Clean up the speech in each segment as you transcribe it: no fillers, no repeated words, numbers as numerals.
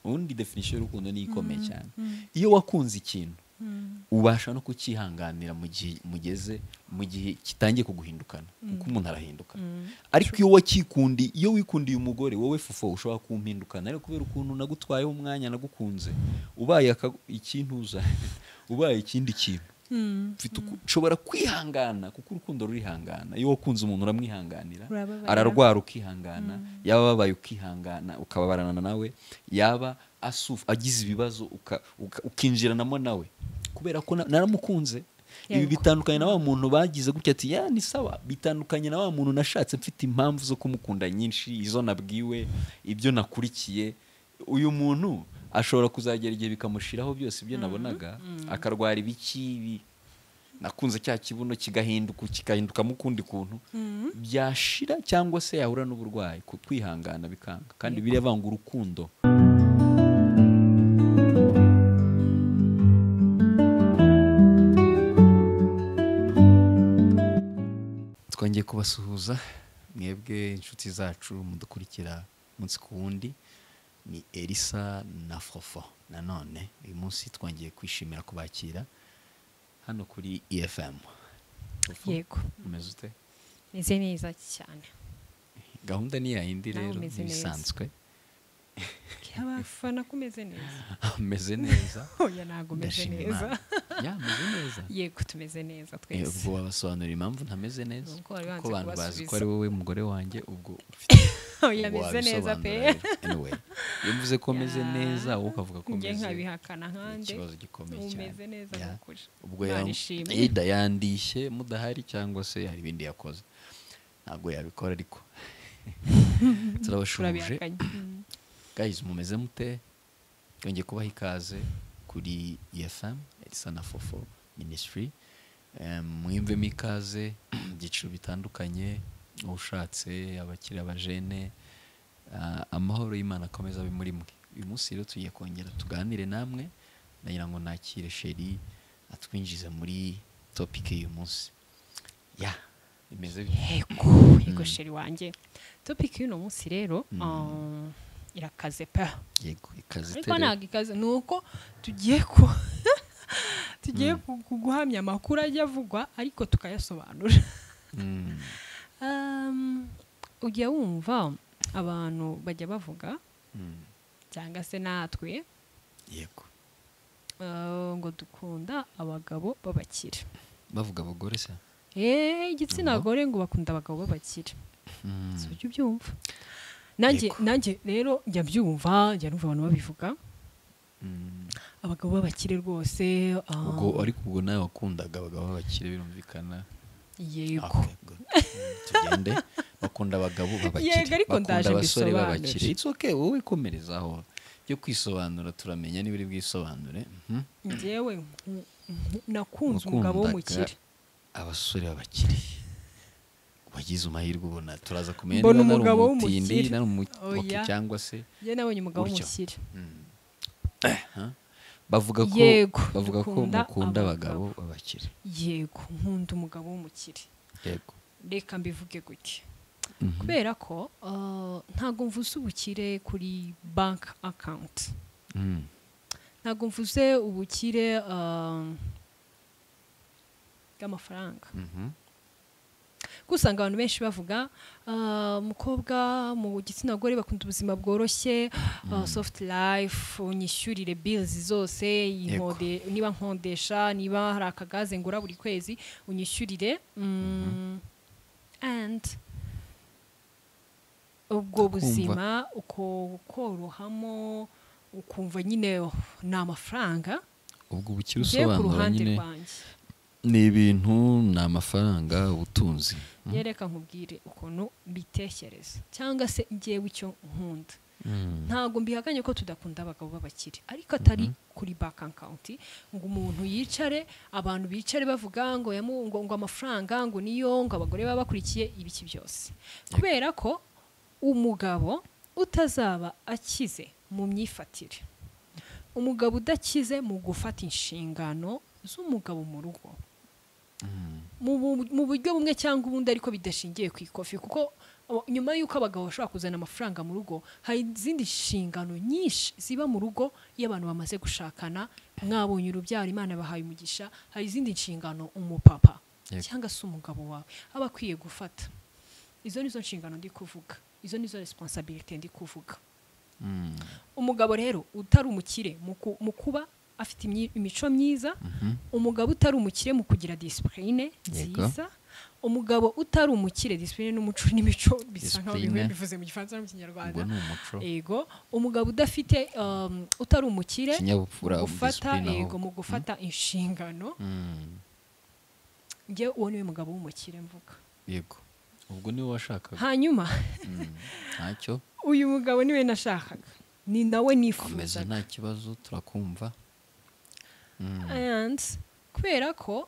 Ubundi definition y'urukundo ni ikomeye cyane. Iyo wakunze ikintu ubasha no kucyihanganira mu gihe mugeze, mu gihe kitangiye kuguhindukana, kuko umuntu arahinduka. Ariko iyo wakikundi, iyo wikundiye umugore wowe Fofo, ushobora kumpindukana, ariko kubera ukuntu nagutwayeho umwanya, nagukunze, ubaye ikintuza, ubaye ikindi kintu, mfite nshobora kwihangana, kuko urukundo rurihangana. Iyo wakunze umuntu uramwihanganira, Urababarira. ararwara ukihangana, yaba ababaye ukihangana, ukababarana nawe, yaba agize ibibazo ukinjiranamo nawe, kubera ko naramukunze. Ibi bitandukanye na wa muntu bagize gutya ati ya ni sawa, bitandukanye na wa muntu nashatse mfite impamvu zo kumukunda nyinshi, izo nabwiwe, ibyo nakurikiye. Uyu muntu ashobora kuzagera igihe bikamushiraho byose ibyo nabonaga, akarwara ibiki, ibi nakunze cya kibuno kigahinduka, kigahindukamo ukundi kuntu, byashira, cyangwa se yahura n'uburwayi, kwihangana bikanga. Kandi biriya vanga urukundo. Twongeye kubasuhuza mwebwe inshuti zacu mudukurikira umunsi ku wundi, ni Elisa na Fofo. Nanone uyu munsi twongeye kwishimira kubakira hano kuri EFM. Fofo, Yego. umeze ute? Meze neza cyane. Gahunda ni yayindi Nawe rero, umeze neza. ntibisanzwe. Abafana ko umeze neza. Meze neza. Oya, ntabwo umeze Ndashima neza. Imana. Ya, meze neza. Yego, tumeze neza twese. Ubwo wabasobanurira impamvu ntameze neza? Nuko wari wanze Kuko abantu bazi ko kubasubiza. ari wowe mugore wanjye, ubwo ufite Oya, ubwo meze neza pe. wabisobanura rero. Anyway, iyo mvuze ko meze Ya. neza, wowe ukavuga ko Njye meze, nkabihakana nkande. ikibazo gikomeye cyane. Umeze neza Ya. nukuri. Ubwo Imana ishimwe. either yandishye mudahari, cyangwa se hari ibindi yakoze. Ntabwo yabikora, ariko turabashuje. Turabihakanye. Guys, mumeze mute? Twongeye kubaha ikaze kuri EFM, Elisa na Fofo Ministry. Mwiyumvemo ikaze mu byiciro bitandukanye, ushatse abakiri, abajene, amahoro y'Imana akomeza abe muri mwe. Uyu munsi rero tugiye kongera tuganire namwe, ndagira ngo nakire Sheri atwinjize muri topic y'uyu munsi. Ya, imeze bite? Yego, yego chéri wanjye. Topic y'uno munsi rero irakaze pe. Yego, ikaze Ariko tere. ntabwo ikaze, ni uko tugiye guhamya amakuru ajya avugwa, ariko tukayasobanura. Ujya wumva abantu bajya bavuga, cyangwa se natwe, ngo dukunda abagabo b'abakire. Bavuga abagore se? Igitsina gore ngo bakunda abagabo b'abakire. Si ujya ubyumva? Nanjye nanjye rero njya mbyumva, njya numva abantu babivuga, abagabo b'abakire rwose. Ubwo ariko ubwo nawe wakundaga abagabo b'abakire, birumvikana. Yego. Okay, good. Tugende, bakunda abagabo b'abakire, Yego, ariko bakunda ndaje abasore mbisobanure. b'abakire. It's okay, wowe komerezaho byo kwisobanura, turamenya niba uri bwisobanure. Njyewe nakunze umugabo Wakundaga w'umukire. abasore b'abakire, wagize amahirwe ubona, turaza kumenya Mbona niba nari umugabo umutindi, w'umukire. nari Oya. okay, cyangwa se Njye nabonye umugabo gutyo. w'umukire. Huh? Bavuga ko Yego, bavuga ko dukunda mukunda abagabo. abagabo b'abakire. Yego, nkunda umugabo w'umukire. Reka mbivuge gutya, kubera ko ntabwo mvuze ubukire kuri bank account, ntabwo mvuze ubukire bw'amafaranga. Kuko usanga abantu benshi bavuga, umukobwa mu gitsina gore bakunda ubuzima bworoshye, soft life, unyishyurire bills zose, niba nkodesha, niba hari akagaze ngura buri kwezi, unyishyurire, and ubwo Ndakumva. buzima uko korohamo, ukumva nyine, oh, ni amafaranga. Ubwo ubukire Ngiye ku usobanura ruhande nyine rwanjye, ni ibintu, ni amafaranga, ubutunzi. Yereka nkubwire ukuntu mbitekereza, cyangwa se ngewe icyo nkunda. Ntabwo mbihakanye ko tudakunda abagabo b'abakire, ariko atari kuri bank account, ngo umuntu yicare, abantu bicare bavuga ngo ngo amafaranga ngo niyo ngo abagore baba bakurikiye ibiki byose, kubera ko umugabo utazaba akize mu myifatire, umugabo udakize mu gufata inshingano z'umugabo mu rugo, mu buryo bumwe cyangwa ubundi, ariko bidashingiye ku ikofi, kuko Nyuma y'uko abagabo bashobora kuzana amafaranga mu rugo, hari izindi nshingano nyinshi ziba mu rugo iyo abantu bamaze gushakana, mwabonye urubyaro, Imana bahaye umugisha, hari izindi nshingano umupapa cyangwa se umugabo wawe aba akwiye gufata. Izo nizo nshingano ndi kuvuga, izo nizo responsibility ndi kuvuga. Umugabo rero utari umukire mu kuba afite imico myiza, umugabo utari umukire mu kugira discipline nziza, umugabo utari umukire, discipline n'umuco n'imico bisa nkaho bivuze mu Gifaransa no mu Kinyarwanda. Yego, umugabo udafite utari umukire gufata, yego, mu gufata inshingano. Nge uwo niwe mugabo w'umukire mvuga. Yego, ubwo niwe washakaga. Hanyuma ntacyo, uyu mugabo niwe nashakaga, ni nawe nifuzaga. Komeza, nta kibazo, turakumva. And kubera ko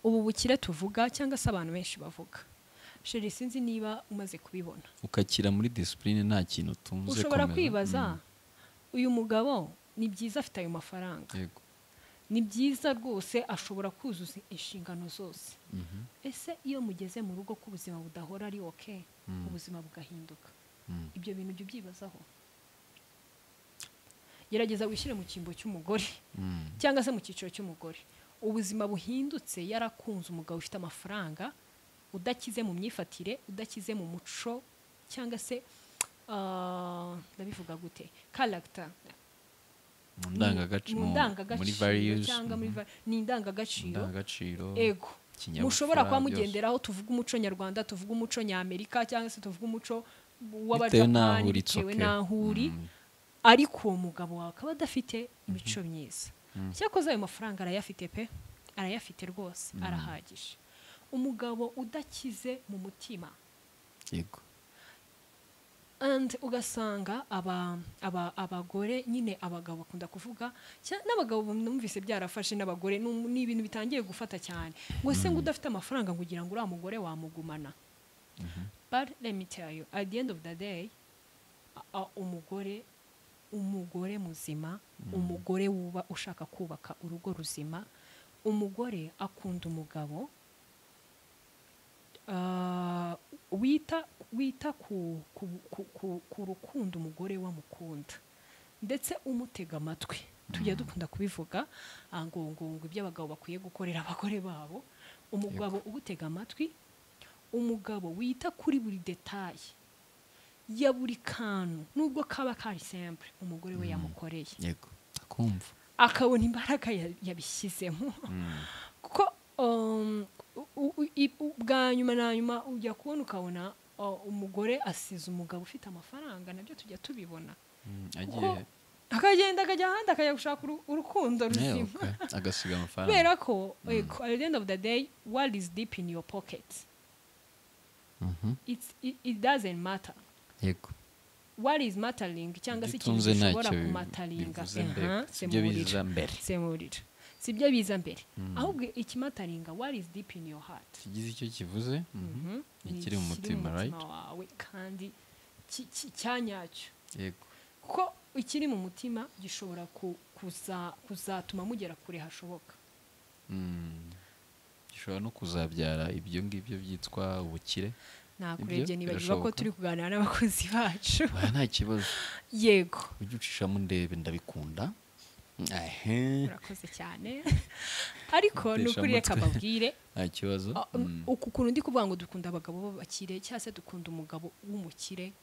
ubu bukire tuvuga cyangwa se abantu benshi bavuga, chéri, sinzi niba umaze kubibona, ukakira muri discipline nta kintu utunze. Ushobora kwibaza, uyu mugabo ni byiza afite ayo mafaranga, yego, ni byiza rwose, ashobora kuzuza inshingano zose. Ese iyo mugeze mu rugo ko ubuzima budahora ari okay, ubuzima bugahinduka, ibyo bintu ujya ubyibazaho? Gerageza wishyire mu cyimbo cy'umugore cyangwa se mu cyiciro cy'umugore. Ubuzima buhindutse, yarakunze umugabo ufite amafaranga, udakize mu myifatire, udakize mu muco, cyangwa se ndabivuga gute, character, mu ndangagaciro, muri values, cyangwa muri ni indangagaciro, ego, mushobora kuba mugenderaho. Tuvuga umuco nyarwanda, tuvuga umuco nyamerika, cyangwa se tuvuga umuco w'abajapani, bitewe n'aho uri, ariko uwo mugabo wawe akaba adafite imico myiza. Cyakoze ayo mafaranga arayafite pe, arayafite rwose, arahagije. Umugabo udakize mu mutima, yego, and ugasanga abagore nyine, abagabo bakunda kuvuga, n'abagabo numvise byarafashe n'abagore, ni ibintu bitangiye gufata cyane, ngo se ngo udafite amafaranga ngo ugira ngo uriya mugore wamugumana. But let me tell you, at the end of the day, umugore muzima, umugore wuba ushaka kubaka urugo ruzima, umugore akunda umugabo wita ku rukundo umugore wamukunda, ndetse umutega amatwi. Tujya dukunda kubivuga ngo ngo ibyo abagabo bakwiye gukorera abagore babo. Umugabo ugutega amatwi, umugabo wita kuri buri detail ya buri kantu, nubwo kaba kari simple, umugore we yamukoreye, yego, akumva, akabona imbaraga yabishyizemo. Kuko bwa nyuma na nyuma ujya kubona ukabona umugore asize umugabo ufite amafaranga, nabyo tujya tubibona, akagenda akajya ahandi akajya gushaka urukundo ruzima, agasiga amafaranga. Kubera ko at the end of the day, what is deep in your pocket, it doesn't matter. Yego, what is mattering, cyangwa se ikintu gishobora kumataringa, sibyo biza mbere, sibyo biza mbere, ahubwo ikimataringa, what is deep in your heart, kigize icyo kivuze, ikiri mu mutima, right, wawe, kandi cyanyacyo. Yego, kuko ikiri mu mutima gishobora kuzatuma mugera kure hashoboka. Gishobora no kuzabyara ibyo ngibyo byitwa ubukire. Nakurebye nibagiwe ko turi kuganira n'abakozi bacu. Nta kibazo. Yego, ujye ucishamo ndebe, ndabikunda. Urakoze cyane. Ariko ni ukuri reka mbabwire, nta kibazo. Uku kuntu ndi kuvuga ngo dukunda abagabo b'abakire cyangwa se dukunda umugabo w'umukire,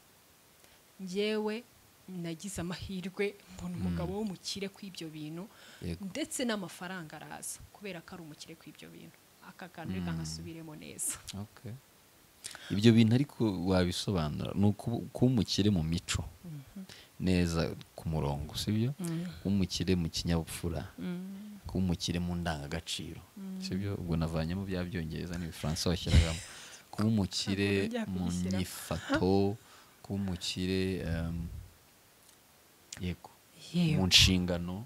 njyewe nagize amahirwe mbona umugabo w'umukire kw'ibyo bintu, ndetse n'amafaranga araza kubera ko ari umukire kw'ibyo bintu. Aka kantu reka nkasubiremo neza. Ibyo bintu ariko wabisobanura, ni kuba umukire mu mico neza ku murongo, sibyo? Kuba umukire mu kinyabupfura, kuba umukire mu ndangagaciro, sibyo? Ubwo navanyemo bya Byongereza n'Ibifaransa washyiragamo. Kuba umukire mu nyifato, kuba umukire yego, mu nshingano,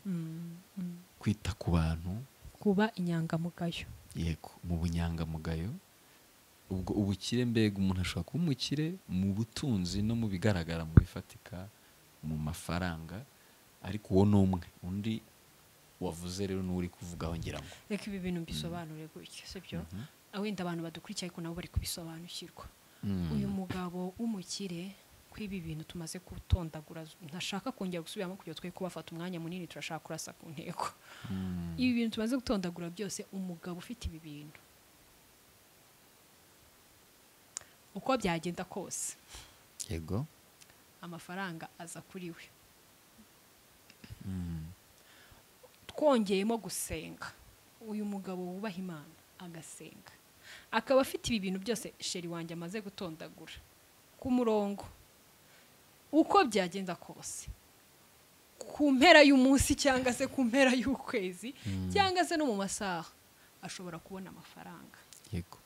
kwita ku bantu, kuba inyangamugayo, yego, mu bunyangamugayo. Ubwo ubukire mbega umuntu ashobora kuba umukire mu butunzi no mu bigaragara, mu bifatika, mu mafaranga, ariko uwo ni umwe. Undi wavuze rero n'uri kuvugaho ngira ngo reka ibi bintu mbisobanure gutya, sibyo? Wenda abantu badukurikiye ariko nabo bari kubisobanukirwa. Uyu mugabo w'umukire kw'ibi bintu tumaze gutondagura, ntashaka kongera gusubiramo kugira twe kubafata umwanya munini, turashaka kurasa ku ntego. Ibi bintu tumaze gutondagura byose, umugabo ufite ibi bintu uko byagenda kose, yego, amafaranga aza kuri we. Twongeyemo gusenga, uyu mugabo wubaha Imana agasenga, akaba afite ibi bintu byose sheri wanjye amaze gutondagura ku murongo, uko byagenda kose, ku mpera y'umunsi cyangwa se ku mpera y'ukwezi cyangwa se no mu masaha, ashobora kubona amafaranga. Yego,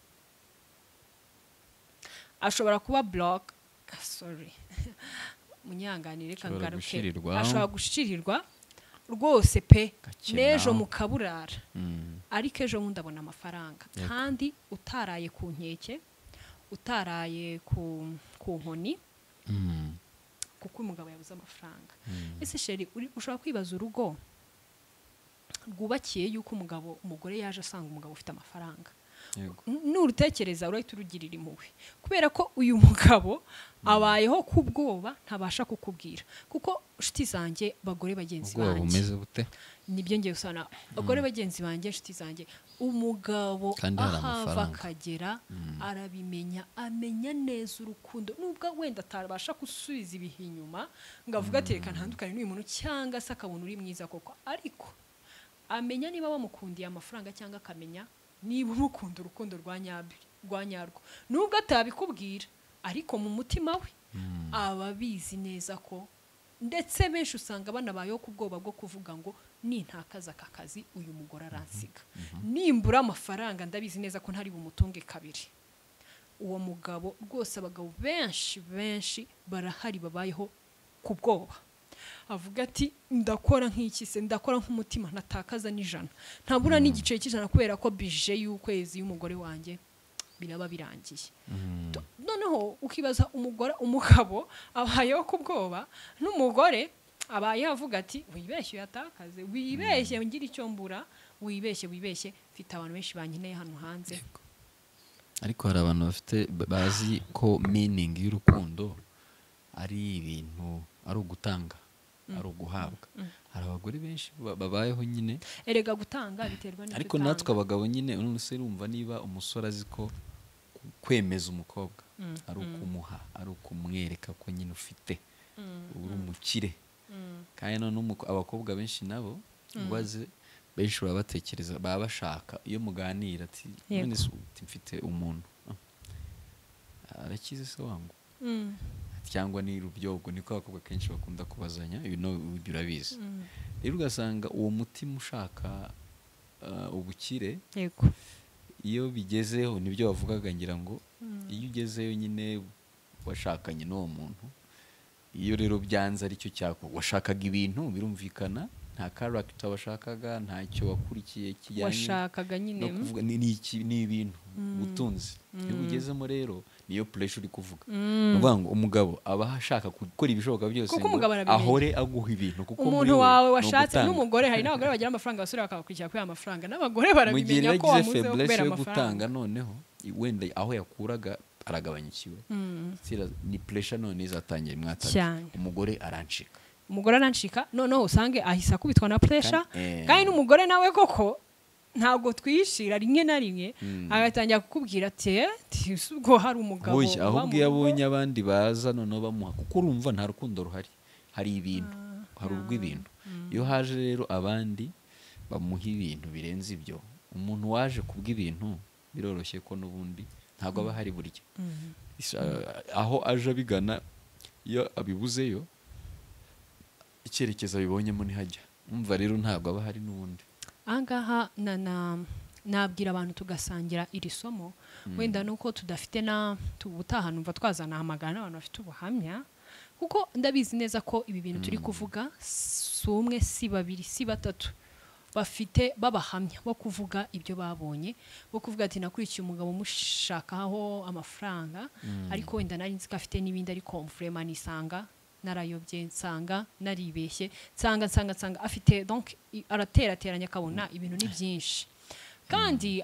ashobora kuba block, sorry munyanganire kangaruke, ashobora gushirirwa rwose pe, n'ejo mukaburara, ariko ejo bundi abona amafaranga. Kandi utaraye ku nkeke, utaraye ku nkoni, kuko umugabo yabuze amafaranga. Ese sheri, ushobora kwibaza urugo rwubakiye yuko umugabo, umugore yaje asanga umugabo ufite amafaranga, nurutekereza urahita urugirira impuhwe, kubera ko uyu mugabo abayeho ku bwoba, ntabasha kukubwira. Kuko nshuti zanjye, bagore bagenzi banjye, nibyo ngiye gusana, bagore bagenzi banjye, nshuti zanjye, umugabo ahava akagera arabimenya, amenya neza urukundo, nubwo wenda atabasha gusubiza ibihe inyuma ngo avuge ati reka ntandukane n'uyu muntu, cyangwa se akabona uri mwiza koko, ariko amenya niba bamukundiye amafaranga, cyangwa akamenya niba umukunda urukundo rwa nyarwo, nubwo atabikubwira, ariko mu mutima we aba abizi neza ko, ndetse benshi usanga banabayeho ku bwoba bwo kuvuga ngo nintakaza aka kazi uyu mugore aransiga, nimbura amafaranga ndabizi neza ko ntari bumutunge kabiri. Uwo mugabo rwose, abagabo benshi benshi barahari babayeho ku bwoba, avuga ati ndakora nk'iki se, ndakora nk'umutima natakaza n'ijana, ntabura n'igice cy'ijana, kubera ko bije y'ukwezi y'umugore wanjye biraba birangiye. Noneho ukibaza umugore, umugabo abayeho ku bwoba, n'umugore abayeho avuga ati wibeshye uyatakaze, wibeshye ngira icyo mbura, wibeshye wibeshye, mfite abantu benshi bankeneye hano hanze. Ariko hari abantu bafite bazi ko meaning y'urukundo ari ibintu, ari ugutanga, ari uguhabwa. Hari abagore benshi babayeho nyine, erega gutanga biterwa n'icyo. Ariko natwe abagabo nyine, none se urumva niba umusore azi ko kwemeza umukobwa ari ukumuha, ari ukumwereka ko nyine ufite, uri umukire. Kandi none abakobwa benshi nabo ubaze, benshi baba batekereza, baba bashaka iyo muganira ati none se mfite umuntu arakize se wangu, cyangwa ni rubyogo, niko abakobwa kenshi bakunda kubazanya, ibintu urabizi. Rero ugasanga uwo mutima ushaka ubukire, yego, iyo bigezeho nibyo bavugaga, ngira ngo iyo ugezeyo nyine washakanye n'uwo muntu, iyo rero byanze aricyo cyako washakaga ibintu, birumvikana nta character washakaga, ntacyo wakurikiye kijyanye washakaga nyine no kuvuga ni ibintu ubutunzi. Iyo ugezemo rero niyo pressure uri kuvuga. Nuvuga ngo umugabo aba ashaka gukora ibishoboka byose ngo ahore aguha ibintu, kuko umuntu wawe washatse n'umugore, hari n'abagore bagira amafaranga, abasore bakabakurikira kubera amafaranga, n'abagore barabimenya ko wamuzeho kubera amafaranga. Gutanga noneho wenda aho yakuraga aragabanyikiwe, ni pressure none izatangira mwataka, umugore arancika, umugore arancika, noneho usange ahise akubitwa na pressure. Kandi n'umugore nawe koko ntabwo twishira, rimwe na rimwe agatangira kukubwira ati ubwo hari umugabo, ahubwo iyo abonye abandi baza noneho bamuha, kuko urumva nta rukundo ruhari, hari ibintu, hari urw'ibintu. Iyo haje rero abandi bamuha ibintu birenze ibyo, umuntu waje kubw'ibintu biroroshye ko n'ubundi ntabwo aba hari burya aho aje abigana, iyo abibuzeyo icyerekezo abibonyemo ntihajya. Umva rero ntabwo aba hari n'ubundi. Ahangaha nabwira abantu tugasangira iri somo, wenda nuko tudafite na ubutaha numva twazanahamagara n'abantu bafite ubuhamya, kuko ndabizi neza ko ibi bintu turi kuvuga si umwe, si babiri, si batatu bafite babahamya bo kuvuga ibyo babonye, bo kuvuga ati nakurikiye umugabo mushakaho amafaranga, ariko wenda nari nzi ko afite n'ibindi, ariko mfurema nisanga narayobye, nsanga naribeshye, nsanga afite, donc araterateranya akabona ibintu ni byinshi. Kandi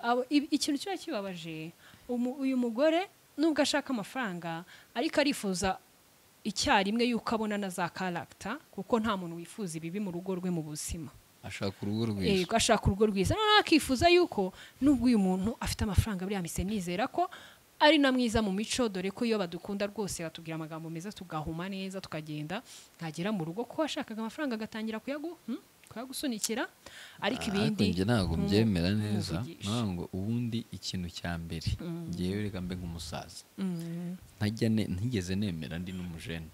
ikintu kiba kibabaje, uyu mugore Nubwo ashaka amafaranga, ariko arifuza icyarimwe yuko abona na za character, kuko nta muntu wifuza ibibi mu rugo rwe mu buzima. Ashaka urugo rwiza. Yego, ashaka urugo rwiza. Noneho akifuza yuko nubwo uyu muntu afite amafaranga, buriya mise nizera ko ari na mwiza mu mico, dore ko iyo badukunda rwose batubwira amagambo meza, tugahuma neza, tukagenda, nkagera mu rugo ko washakaga amafaranga agatangira kuyagusunikira, ariko ibindi Ariko njye ntabwo mbyemera neza. Numuvugisha. Ntabwo ngo ubundi ikintu cya mbere, ngewe reka mbe nk'umusaza, ntajya ntigeze nemera ndi n'umujene,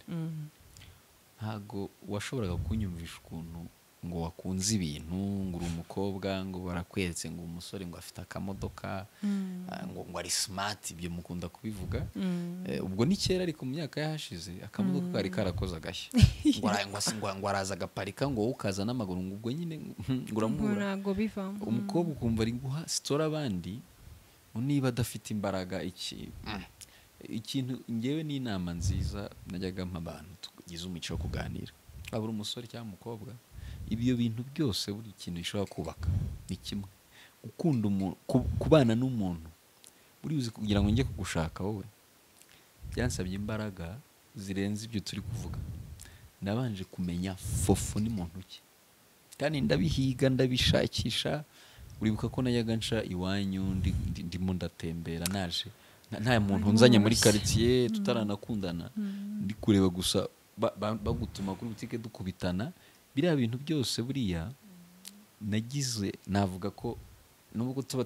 ntabwo washoboraga kunyumvisha ukuntu ngo wakunze ibintu, ngo uri umukobwa, ngo barakweretse ngo umusore ngo afite akamodoka, ngo ari smart. Ibyo mukunda kubivuga. Ubwo ni kera, ariko mu myaka yahashize akamodoka kari karakoze agashya, ngo araza agaparika, ngo wowe ukaza n'amaguru, ngo ubwo nyine ngo uramubura. Ntabwo bivamo. Umukobwa ukumva ari guha sitora abandi, ngo niba adafite imbaraga iki ikintu. Ngewe ni inama nziza najyaga mpa abantu tugize umuco wo kuganira, waba uri umusore cyangwa umukobwa, ibyo bintu byose, buri kintu gishobora kubaka ni kimwe: gukunda umuntu, kubana n'umuntu. Buriya uzi, kugira ngo njye kugushaka wowe byansabye imbaraga zirenze ibyo turi kuvuga. Nabanje kumenya Fofo ni muntu ki, kandi ndabihiga, ndabishakisha. Uribuka ko najyaga nca iwanyu ndimo ndatembera, naje nta muntu nzanye muri karitsiye, tutaranakundana, ndi kureba gusa bagutuma kuri butike, dukubitana. Biriya bintu byose buriya nagize, navuga ko nubwo tuba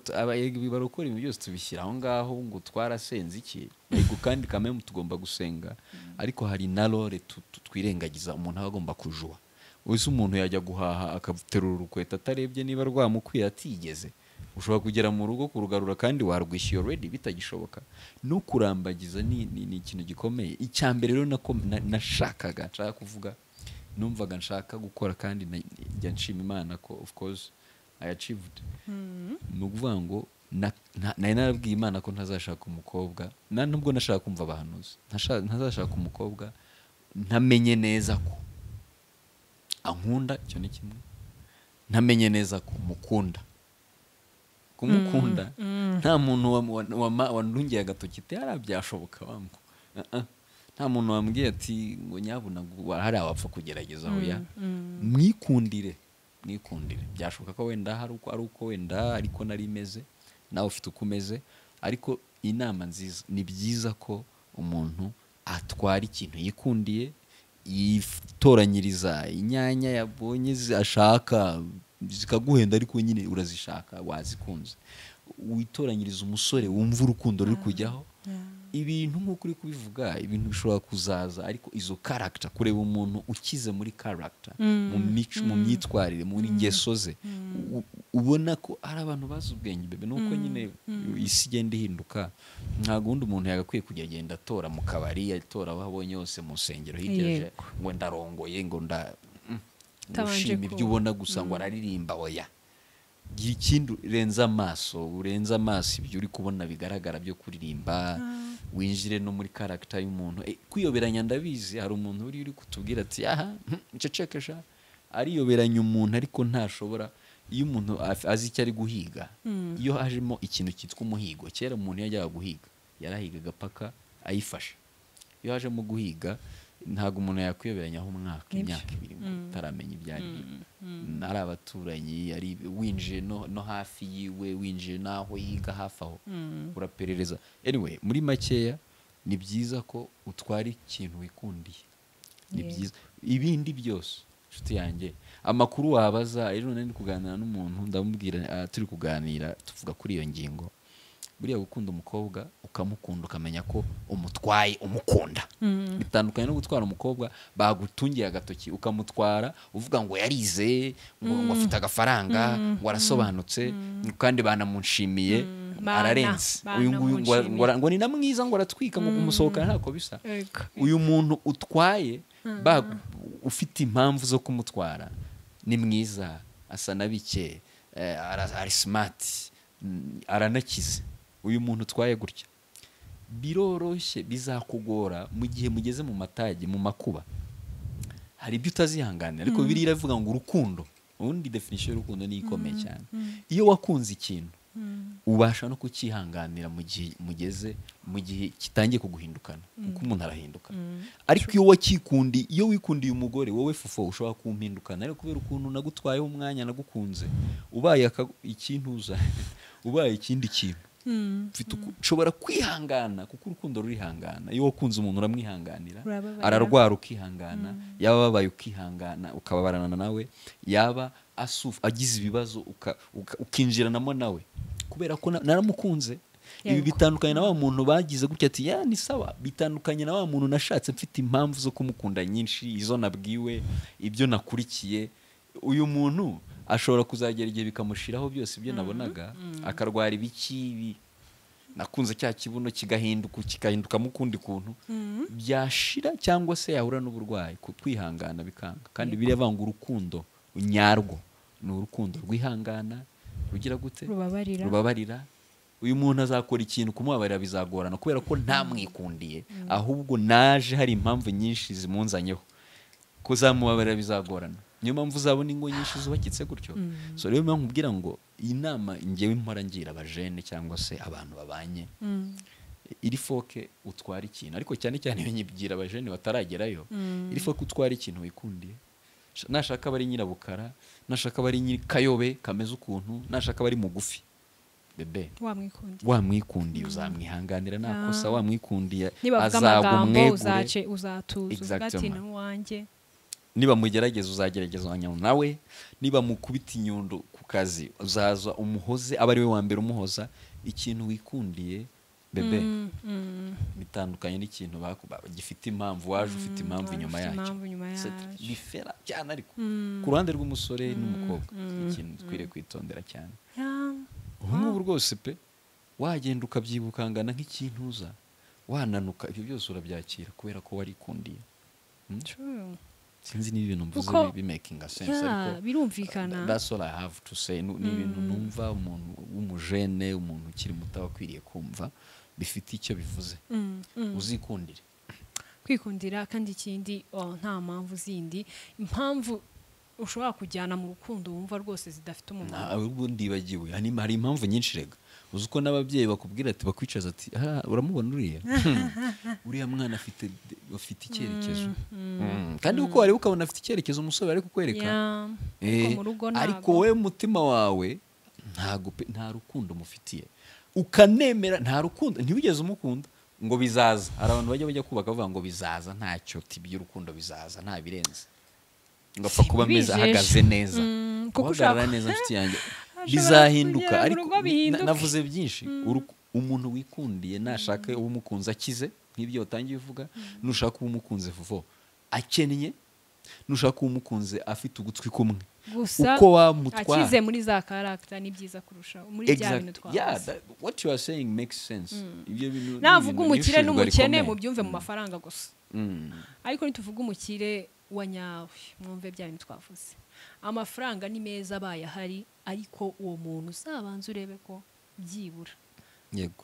barokora ibintu byose tubishyira aho ngaho ngo twarasenze iki, yego, kandi kamwe tugomba gusenga, ariko hari na role twirengagiza umuntu aba agomba kujuwa. Wese umuntu yajya guhaha akaterura urukweto atarebye niba rwamukwiye, atigeze. Ushobora kugera mu rugo kurugarura kandi warwishyuye already bitagishoboka. No kurambagiza ni ikintu gikomeye. Icya mbere rero nashakaga, nshaka kuvuga, numvaga nshaka gukora, kandi njya nshima Imana ko of course I achieved, ni ukuvuga ngo nari narabwiye Imana ko ntazashaka umukobwa, na nubwo nashaka kumva abahanuzi, ntazashaka umukobwa ntamenye neza ko ankunda. Icyo ni kimwe. Ntamenye neza ko mukunda, kumukunda nta muntu wandungiye agatoki ati hariya byashoboka wangu. Nta muntu wambwiye ati ngo nyabuna ngo hariya wapfa kugerageza. Oya, mwikundire, mwikundire. Byashoboka ko wenda hari uko ari uko wenda ariko nari meze, nawe ufite uko umeze. Ariko inama nziza, ni byiza ko umuntu atwara ikintu yikundiye, yitoranyiriza inyanya yabonye ashaka, zikaguhenda ariko nyine urazishaka, wazikunze. Witoranyiriza umusore wumva urukundo ruri kujyaho. Ibintu nk'uko uri kubivuga, ibintu bishobora kuzaza, ariko izo character, kureba umuntu ukize muri character, mu mico, mu myitwarire, muri ngeso ze, ubona ko ari abantu bazi ubwenge bebe. Nuko nyine isi igenda ihinduka, ntabwo undi umuntu yagakwiye kujya agenda atora mu kabari, atora aho abonye hose, mu nsengero hirya, ngo ndarongoye, ngo nda ngo Utabanje ushima ibyo ubona gusa, ngo araririmba. Oya, gira ikindi urenze amaso, urenze amaso ibyo uri kubona bigaragara byo kuririmba, winjire no muri character y'umuntu. Kwiyoberanya ndabizi, hari umuntu uri kutubwira ati aha nceceke sha, ariyoberanya umuntu, ariko ntashobora. Iyo umuntu azi icyo ari guhiga, iyo hajemo ikintu cyitwa umuhigo, kera umuntu iyo yajyaga guhiga yarahigaga paka ayifashe. Iyo hajemo guhiga, ntabwo umuntu yakwiyoberanyaho umwaka, imyaka 2 ngo utaramenya ibyo ari byo, ari abaturanyi, ari winjiye no hafi yiwe, winjiye n'aho yiga hafi aho, uraperereza. Anyway, muri makeya, ni byiza ko utwara ikintu wikundiye, ni byiza. Ibindi byose, inshuti yanjye, amakuru wabaza. Ejo nari ndi kuganira n'umuntu, ndamubwira, turi kuganira tuvuga kuri iyo ngingo, buriya gukunda umukobwa, ukamukunda, ukamenya ko umutwaye umukunda, bitandukanye no gutwara umukobwa bagutungiye agatoki, ukamutwara uvuga ngo yarize, ngo afite agafaranga, ngo arasobanutse, kandi banamunshimiye, ararenze uyu nguyu, Banamunshimiye. ngo ni na mwiza, ngo aratwika, ngo kumusohokana ntako bisa. Uyu muntu utwaye ufite impamvu zo kumutwara, ni mwiza, asa na bike, ari smart, aranakize, uyu muntu utwaye gutya biroroshye bizakugora mu gihe mugeze mu matage, mu makuba. Hari ibyo utazihanganira, ariko Bibiliya iravuga ngo urukundo, ubundi definition y'urukundo ni ikomeye cyane. Iyo wakunze ikintu Ubasha no kucyihanganira mu gihe mugeze mu gihe kitangiye kuguhindukana, kuko umuntu arahinduka. Ariko iyo wakikundi, iyo wikundiye umugore wowe Fofo, ushobora kumpindukana, ariko kubera ukuntu nagutwayeho umwanya, nagukunze, ubaye ikintuza, ubaye ikindi kintu, mfite nshobora kwihangana, kuko urukundo rurihangana. Iyo wakunze umuntu uramwihanganira. Urababarira. Ararwara ukihangana, yaba ababaye ukihangana, ukababarana nawe, yaba agize ibibazo ukinjiranamo nawe, kubera ko naramukunze. Ibi bitandukanye na wa muntu bagize gutya ati ya ni sawa, bitandukanye na wa muntu nashatse mfite impamvu zo kumukunda nyinshi, izo nabwiwe, ibyo nakurikiye. Uyu muntu ashobora kuzagera igihe bikamushiraho byose ibyo nabonaga, akarwara ibiki, ibi nakunze, cya kibuno kigahinduka, kigahindukamo ukundi kuntu, byashira, cyangwa se yahura n'uburwayi, kwihangana bikanga. Kandi biriya vanga urukundo nyarwo ni urukundo rwihangana, rugira gute? Rubabarira. Rubabarira. Uyu muntu azakora ikintu, kumubabarira bizagorana, kubera ko ntamwikundiye, ahubwo naje hari impamvu nyinshi zimunzanyeho. Kuzamubabarira bizagorana. Niyo mpamvu uzabona ingo nyinshi zubakitse gutyo. So rero mpamvu nkubwira ngo iyi nama ngewe mpora ngira abajene cyangwa se abantu babanye, il faut que utwara ikintu, ariko cyane cyane iyo nyibwira abajene bataragerayo, il faut que utwara ikintu wikundiye. Nashaka aba ari nyirabukara, nashaka aba ari nyirikayobe kameze ukuntu, nashaka aba ari mugufi, bebe, wamwikundiye, wamwikundiye uzamwihanganira nakosa, wamwikundiye nibavuga azaga amagambo umwegure. Uzace uzatuza uvuga ati Exactement. N'uwanjye. Niba mugerageza uzagerageza nawe, niba mukubita inyundo ku kazi uzaza umuhoze, aba ari we wa mbere umuhoza. Ikintu wikundiye, bebe, bitandukanye n'ikintu gifite impamvu, waje ufite impamvu waje inyuma ufite yacyo. impamvu inyuma C'est yacyo. bifera cyane, ariko ku ruhande rw'umusore n'umukobwa, ikintu dukwiriye kwitondera cyane. Ubu ngubu rwose pe, wagenda ukabyibuka ukangana nk'ikintuza, wananuka, ibyo byose urabyakira kubera ko warikundiye. True. Sinzi niba ibintu mvuze bimakinga sense, ariko birumvikana. That's all I have to say. Ni ibintu numva umuntu w'umujene, umuntu ukiri muto aba akwiriye kumva, bifite icyo bivuze. Uzikundire. Kwikundira. Kandi ikindi, oh, nta mpamvu zindi, impamvu ushobora kujyana mu rukundo wumva rwose zidafite umumaro. Ubu ndibagiwe, hari impamvu nyinshi rega. Uzi ko n'ababyeyi bakubwira ati, bakwicaza ati: "Ah, uramubona uriya? Uriya mwana afite icyerekezo." Kandi uko wareba ukabona afite icyerekezo, umusore ari kukwereka. Ariko mu rugo ariko ntago. Wowe mutima wawe ntago nta rukundo mufitiye, ukanemera nta rukundo, ntiwigeze umukunda, ngo bizaza. Hari abantu bajya kubaka bavuga ngo bizaza, ntacyo by'urukundo, bizaza, nta birenze, ngo apfa kuba ameze Bijeje. ahagaze neza. Kuko Guhagarara ushaka neza, nshuti yanjye, Ashobora bizahinduka. kugera mu Ariko rugo bihinduke. Navuze byinshi. Umuntu wikundiye, nashaka uba umukunze akize nk'ibyo watangiye uvuga, nushaka uba umukunze vuba akennye, nushaka uba umukunze afite ugutwi kumwe, Gusa uko wamutwara akize muri za character ni byiza kurusha muri bya bintu twavuze. That, what you are saying makes sense. Ibyo bintu ni Navuga ibintu umukire n'ishurirwa n'umukene, rikomeye. mubyumve mu mafaranga gusa, ariko nituvuga umukire wa nyawe, mwumve bya bintu twavuze. Amafaranga ni meza abaye ahari, ariko uwo muntu uzabanza urebe ko byibura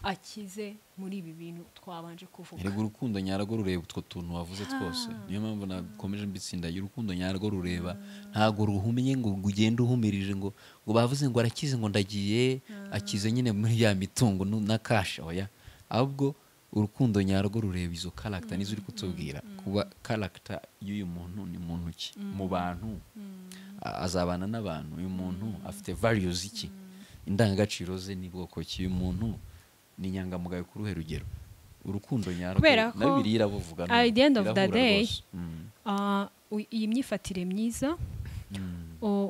akize muri ibi bintu twabanje kuvuga. Erega urukundo nyarwo rureba utwo tuntu wavuze twose. Niyo mpamvu nakomeje mbitsindagira. Urukundo nyarwo rureba, ntabwo ruhumye ngo ugende uhumirije ngo bavuze ngo arakize, ngo ndagiye, akize nyine muri ya mitungo na cash. Oya, ahubwo urukundo nyarwo rureba izo character nizo uri kutubwira, kuba character y'uyu muntu ni muntu ki mu bantu, azabana n'abantu, uyu muntu afite values iki, indangagaciro ze ni bwoko ki, uyu muntu ni inyangamugayo ku ruhe rugero. Urukundo nyarwo Kubera ko na Bibiliya irabuvuga, at the end of the irahura day, rwose. Iyi myifatire myiza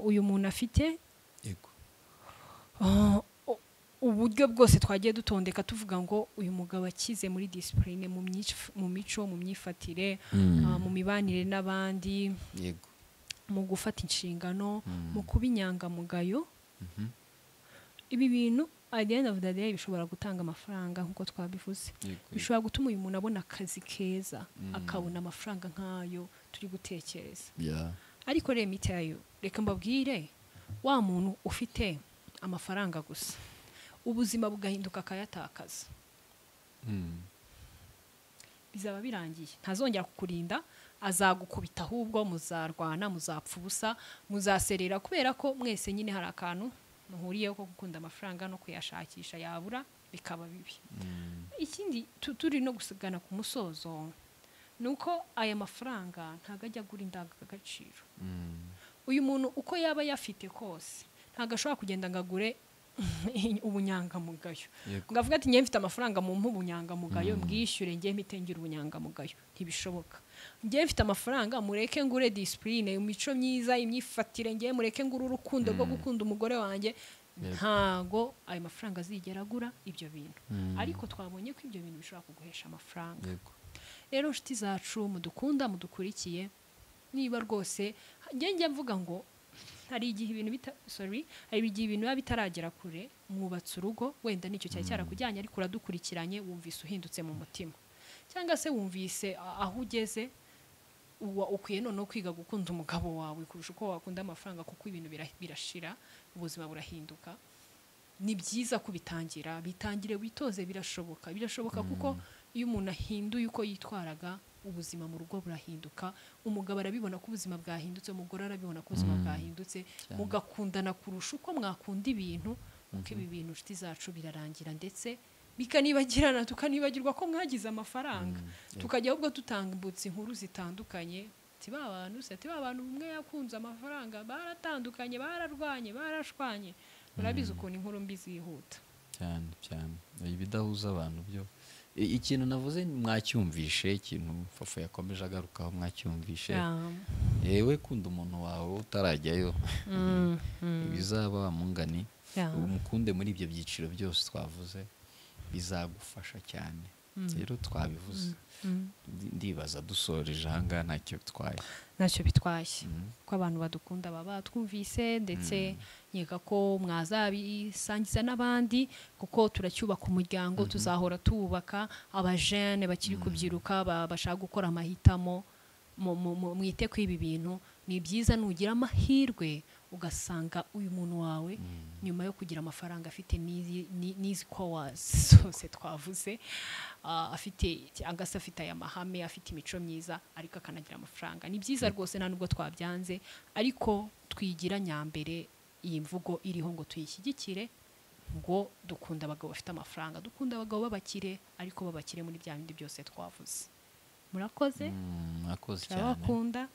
uyu muntu afite, uburyo bwose twagiye dutondeka tuvuga ngo uyu mugabo akize muri discipline, mu mico, mu myifatire, mu mibanire n'abandi, mu gufata inshingano, mu kuba inyangamugayo, ibi bintu at the end of the day bishobora gutanga amafaranga nk'uko twabivuze. Bishobora gutuma uyu muntu abona akazi keza, akabona amafaranga nk'ayo turi gutekereza. Ariko rero yayo, reka mbabwire, wa muntu ufite amafaranga gusa, ubuzima bugahinduka akayatakaza, bizaba birangiye. Ntazongera kukurinda, azagukubita, ahubwo muzarwana, muzapfa ubusa, muzaserera, kubera ko mwese nyine hari akantu. Muhuriyeho ko gukunda amafaranga no kuyashakisha, yabura bikaba bibi. Ikindi turi no gusigana ku musozo ni uko aya mafaranga ntabwo ajya agura indangagaciro. Uyu muntu uko yaba yafite kose ntabwo ashobora kugenda ngo agure ubunyangamugayo, ngo avuge ati njye mfite amafaranga mumpe ubunyangamugayo, mbwishyure njye mpite ngira ubunyangamugayo. Ntibishoboka. Njye mfite amafaranga mureke ngure discipline, imico myiza, imyifatire, njye mureke ngure urukundo rwo gukunda umugore wanjye. Ntago ayo mafaranga azigera agura ibyo bintu. Ariko twabonye ko ibyo bintu bishobora kuguhesha amafaranga. Rero nshuti zacu mudukunda, mudukurikiye, niba rwose njye mvuga ngo hari igihe ibintu hari igihe ibintu biba bitaragera kure, mwubatse urugo wenda nicyo cyari cyarakujyanye, ariko uradukurikiranye wumvise uhindutse mu mutima, cyangwa se wumvise aho ugeze ukwiye noneho kwiga gukunda umugabo wawe kurusha uko wakunda amafaranga, kuko ibintu birashira, ubuzima burahinduka. Ni byiza kubitangira, bitangire witoze, birashoboka, birashoboka kuko iyo umuntu ahinduye uko yitwaraga, ubuzima mu rugo burahinduka. Umugabo arabibona ko ubuzima bwahindutse, umugore arabibona ko ubuzima bwahindutse, mugakundana kurusha uko mwakunda ibintu, kuko ibi bintu nshuti zacu birarangira ndetse bikanibagirana, tukanibagirwa ko mwagize amafaranga, tukajya ahubwo tutambutsa inkuru zitandukanye, ati ba bantu se, ati ba bantu umwe yakunze amafaranga, baratandukanye, bararwanye, barashwanye. Murabizi ukuntu inkuru mbi zihuta cyane cyane, ibidahuza abantu byo. Ikintu navuze mwacyumvishe, ikintu Fofo yakomeje agarukaho mwacyumvishe. Yewe kunda umuntu wawe utarajyayo, ibizaba mungani, umukunde muri ibyo byiciro byose twavuze, bizagufasha cyane. Rero twabivuze, ndibaza dusoreje ahangaha ntacyo bitwaye, ntacyo bitwaye ko abantu badukunda baba twumvise, ndetse nkeka ko mwazabisangiza n'abandi, kuko turacyubaka umuryango, tuzahora tuwubaka. Abajene bakiri kubyiruka bashaka gukora amahitamo, mwite ku ibi bintu. Ni byiza nugira amahirwe ugasanga uyu muntu wawe nyuma yo kugira amafaranga afite n'izi kowazi zose twavuze, afite cyangwa se afite aya mahame, afite imico myiza, ariko akanagira amafaranga, ni byiza rwose, nta nubwo twabyanze, ariko twigira nyambere iyi mvugo iriho ngo tuyishyigikire, ngo dukunda abagabo bafite amafaranga, dukunda abagabo b'abakire, ariko b'abakire muri bya bindi byose twavuze. Murakoze, murakoze cyane, turabakunda.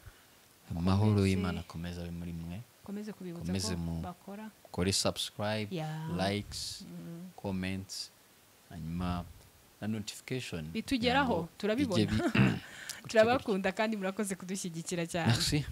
Amahoro y'Imana akomeze abe muri mwe. Komeze kubibutsa ko bakora, kore subscribe, likes, comments, hanyuma na notification bitugeraho, turabibona. Turabakunda kandi murakoze kudushyigikira cyane. Merci.